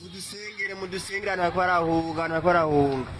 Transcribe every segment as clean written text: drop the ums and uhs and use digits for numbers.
Mudusengere, mudusengere, abantu bariko barahunga, abantu bariko barahunga.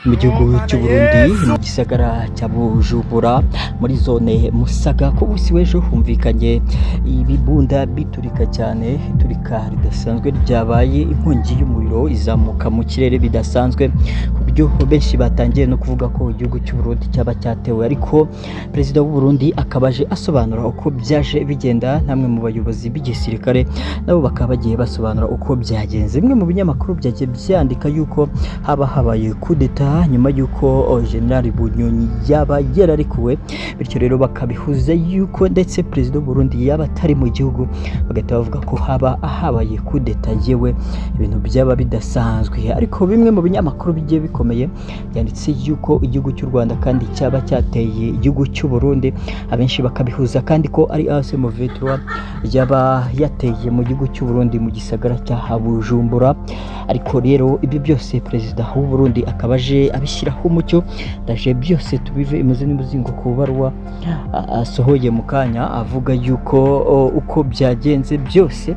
Mu gihugu cy'u Burundi, mu gisagara cya Bujumbura, muri zone Musaga, ku munsi w'ejo humvikanye ibibunda biturika cyane, iturika ridasanzwe ryabaye, inkongi y'umuriro izamuka mu kirere bidasanzwe, ku buryo benshi batangiye no kuvuga ko igihugu cy'u Burundi cyaba cyatewe. Ariko perezida w'u Burundi akaba aje asobanura uko byaje bigenda, namwe mu bayobozi b'igisirikare nabo bakaba bagiye basobanura uko byagenze. Bimwe mu binyamakuru byagiye byandika yuko haba habaye kudeta nyuma y'uko General Bunyoni yaba yararekuwe, bityo rero bakabihuza yuko ndetse perezida w'u Burundi yaba atari mu gihugu, bagahita bavuga ko haba habaye kudeta. Yewe, ibintu byaba bidasanzwe. Ariko bimwe mu binyamakuru bigiye bikomeye byanditse yuko igihugu cy'u Rwanda kandi cyaba cyateye igihugu cy'u Burundi, abenshi bakabihuza kandi ko ari AFC M23 yaba yateye mu gihugu cy'u Burundi, mu gisagara cya Bujumbura. Ariko rero ibyo byose perezida w'u Burundi akaba aje abishyiraho umucyo. Ndaje byose tubive imuzi n'umuzingo ku baruwa asohoye mu kanya, avuga yuko uko byagenze byose,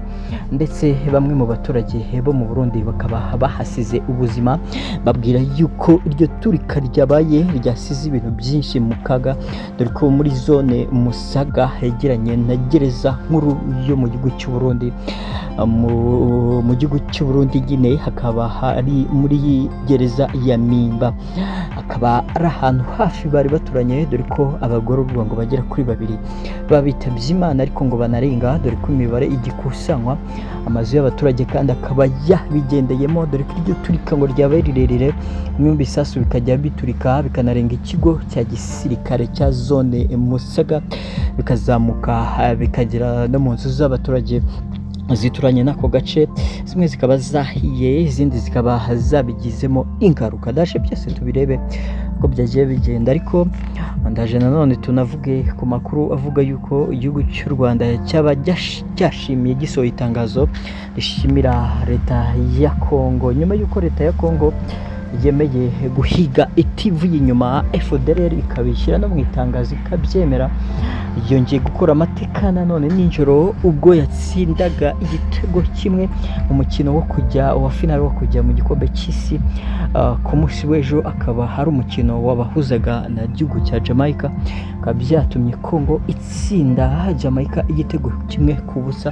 ndetse bamwe mu baturage bo mu Burundi bakaba bahasize ubuzima, babwira yuko iryo turika ryabaye ryasize ibintu byinshi mu kaga, dore ko muri zone Musaga hegeranye na gereza nkuru yo mu gihugu cy'u Burundi. Mu gihugu cy'u Burundi nyine hakaba hari muri gereza ya Mpimba, akaba ari ahantu hafi bari baturanye, dore ko abagororwa ngo bagera kuri babiri baba bitabye Imana, ariko ngo banarenga, dore ko imibare igikusanywa. Amazu y'abaturage kandi akaba yabigendeyemo, dore ko iryo turika ngo ryabaye rirerire, bimwe mu bisasu bikajya biturika bikanarenga ikigo cya gisirikare cya zone Musaga, bikazamuka bikagera no mu nzu z'abaturage zituranye n'ako gace, zimwe zikaba zahiye, izindi zikaba zabigizemo ingaruka. Ndaje byose tubirebe uko byagiye bigenda, ariko ndaje nanone tunavuge ku makuru avuga yuko igihugu cy'u Rwanda cyaba cyashimiye, gisohoye itangazo rishimira leta ya Kongo nyuma y'uko leta ya Kongo yemeye guhiga itivuye inyuma FDLR, ikabishyira no mu itangazo ikabyemera. Yongeye gukora amateka nanone nijoro ubwo yatsindaga igitego kimwe mu mukino wo kujya wa finale wo kujya mu gikombe cy'isi ku munsi w'ejo, akaba hari umukino wabahuzaga na gihugu cya Jamaica, bikaba byatumye Congo itsinda Jamaica igitego 1-0.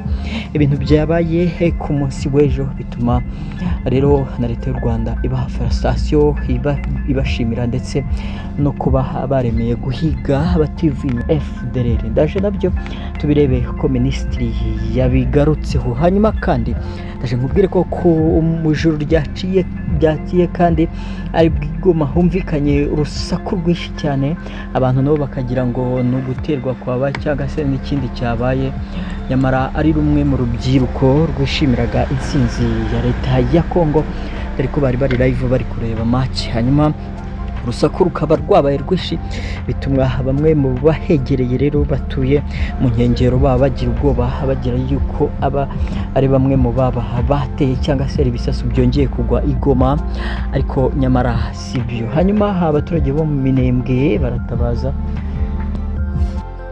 Ibintu byabaye ku munsi w'ejo bituma rero na leta y'u Rwanda ibaha félicitations, ibashimira ndetse no kuba baremeye guhiga bativuye inyuma FDLR. Ndaje nabyo tubirebe ko minisitiri yabigarutseho. Hanyuma kandi ndaje nkubwire ko ku mu ijoro ryaciye ryaciye kandi ari bwigoma humvikanye urusaku rwinshi cyane, abantu nabo bakagira ngo ni uguterwa kwaba cyangwa se n'ikindi cyabaye, nyamara ari rumwe mu rubyiruko rwishimiraga intsinzi ya leta ya Kongo, dore ko bari bari live bari kureba match, hanyuma urusaku rukaba rwabaye rwinshi, bituma bamwe mu bahegereye rero batuye mu nkengero baba bagira ubwoba, bagira yuko aba ari bamwe mu baba bateye cyangwa se hari ibisasu byongeye kugwa i Goma, ariko nyamara si byo. Hanyuma abaturage bo mu Minembwe baratabaza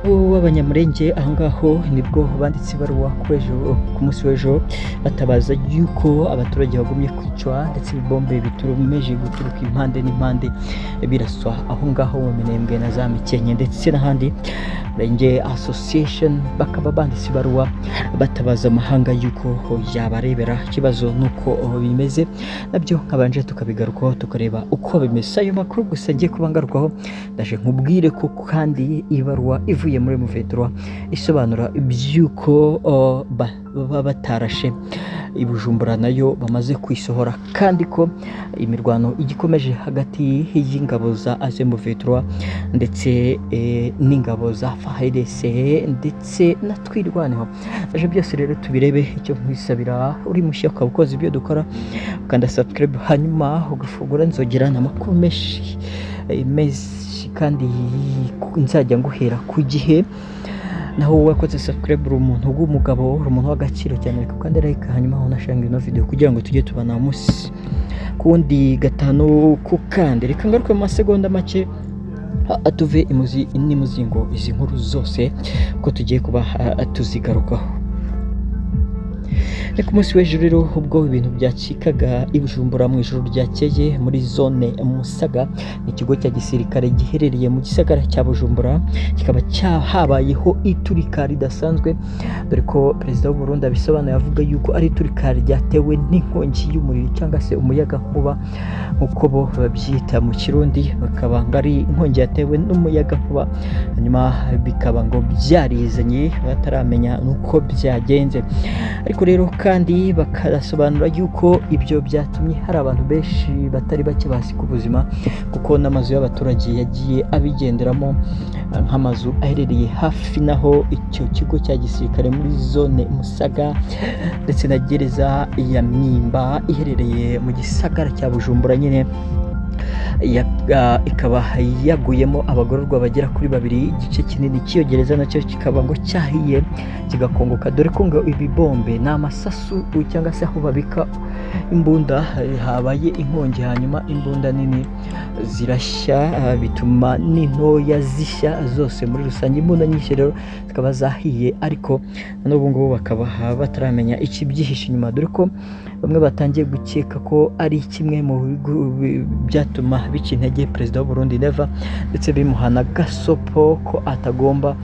b'Abanyamurenge aho ngaho, nibwo banditse ibaruwa ku munsi w'ejo batabaza yuko abaturage bagumye kwicwa, ndetse ibibombe bitumeje guturuka impande n'impande biraswa aho ngaho mu Minembwe na za Mikenke ndetse n'ahandi. Murenge Association bakaba banditse ibaruwa batabaza amahanga yuko yabarebera ikibazo nuko bimeze, nabyo nkabanje tukabigarukaho tukareba uko bimeze. Ayo makuru gusa ngiye kuba ngarukaho, ndaje nkubwire ko kandi ibaruwa ivuye muri M23 isobanura iby'uko baba batarashe i Bujumbura nayo bamaze kwisohora, kandi ko imirwano igikomeje hagati y'ingabo za M23 ndetse n'ingabo za FARDC ndetse na Twirwaneho. Ndaje byose rero tubirebe. Icyo nkwisabira, uri mushya ukaba ukoze ibyo dukora, ukanda subscribe hanyuma ugafungura inzogera, n'amakuru menshi menshi kandi nzajya nguhera ku gihe. Naho wowe wakoze subscribe, uri umuntu w'umugabo, uri umuntu w'agaciro cyane. Reka kandi like, hanyuma unasharinga ino video kugira ngo tujye tubana umunsi ku wundi, gatanu ku kandi. Reka ngaruke mu masegonda make, tuve imuzi n'imuzingo izi nkuru zose ko tugiye kuba tuzigarukaho. Ni ku munsi w'ejo rero ubwo ibintu byacikaga i Bujumbura mu ijoro ryakeye muri zone Musaga, ni ikigo cya gisirikare giherereye mu gisagara cya Bujumbura, kikaba habayeho iturika ridasanzwe, dore ko perezida w'u Burundi abisobanuye avuga yuko ari iturika ryatewe n'inkongi y'umuriro cyangwa se umuyaga nkuba nk'uko bo babyita mu Kirundi, bakaba ngo ari inkongi yatewe n'umuyaga nkuba, hanyuma bikaba ngo byarizanye bataramenya n'uko byagenze. Ariko rero kandi bakasobanura yuko ibyo byatumye hari abantu benshi batari bake bahasiga ubuzima, kuko n'amazu y'abaturage yagiye abigenderamo, nk'amazu aherereye hafi naho icyo kigo cya gisirikare muri zone Musaga, ndetse na gereza ya Mpimba iherereye mu gisagara cya Bujumbura nyine, ikaba yaguyemo abagororwa bagera kuri babiri. Igice kinini cy'iyo gereza nacyo kikaba ngo cyahiye kigakongoka, dore ko ngo ibibombe ni amasasu cyangwa se aho babika imbunda habaye inkongi, hanyuma imbunda nini zirashya, bituma n'intoya zishya zose muri rusange. Imbunda nyinshi rero zikaba zahiye, ariko n'ubu ngubu bakaba bataramenya ikibyihishe inyuma, dore ko bamwe batangiye gukeka ko ari kimwe mu byatuma bica intege perezida w'u Burundi Neva, ndetse bimuha na gasopo ko atagomba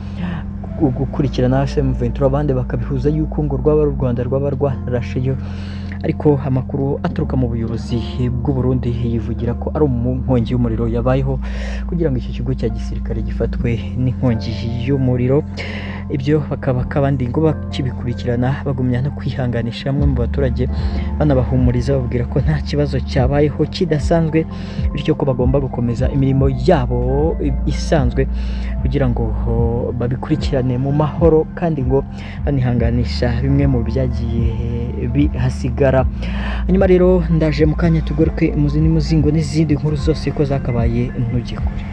gukurikirana M23, abandi bakabihuza yuko ngo rwaba ari u Rwanda rwaba rwarasheyo. Ariko amakuru aturuka mu buyobozi bw'u Burundi yivugira ko ari inkongi y'umuriro yabayeho kugira ngo iki kigo cya gisirikare gifatwe n'inkongi y'umuriro. Ibyo bakaba kandi ngo bakibikurikirana, bagumya no kwihanganisha bamwe mu baturage, banabahumuriza bababwira ko nta kibazo cyabayeho kidasanzwe, bityo ko bagomba gukomeza imirimo yabo isanzwe kugira ngo babikurikirane mu mahoro, kandi ngo banihanganisha bimwe mu byagiye bihasigara. Hanyuma rero ndaje mu kanya tugaruke muzi n'umuzingo n'izindi nkuru zose ko zakabaye, ntujye kure.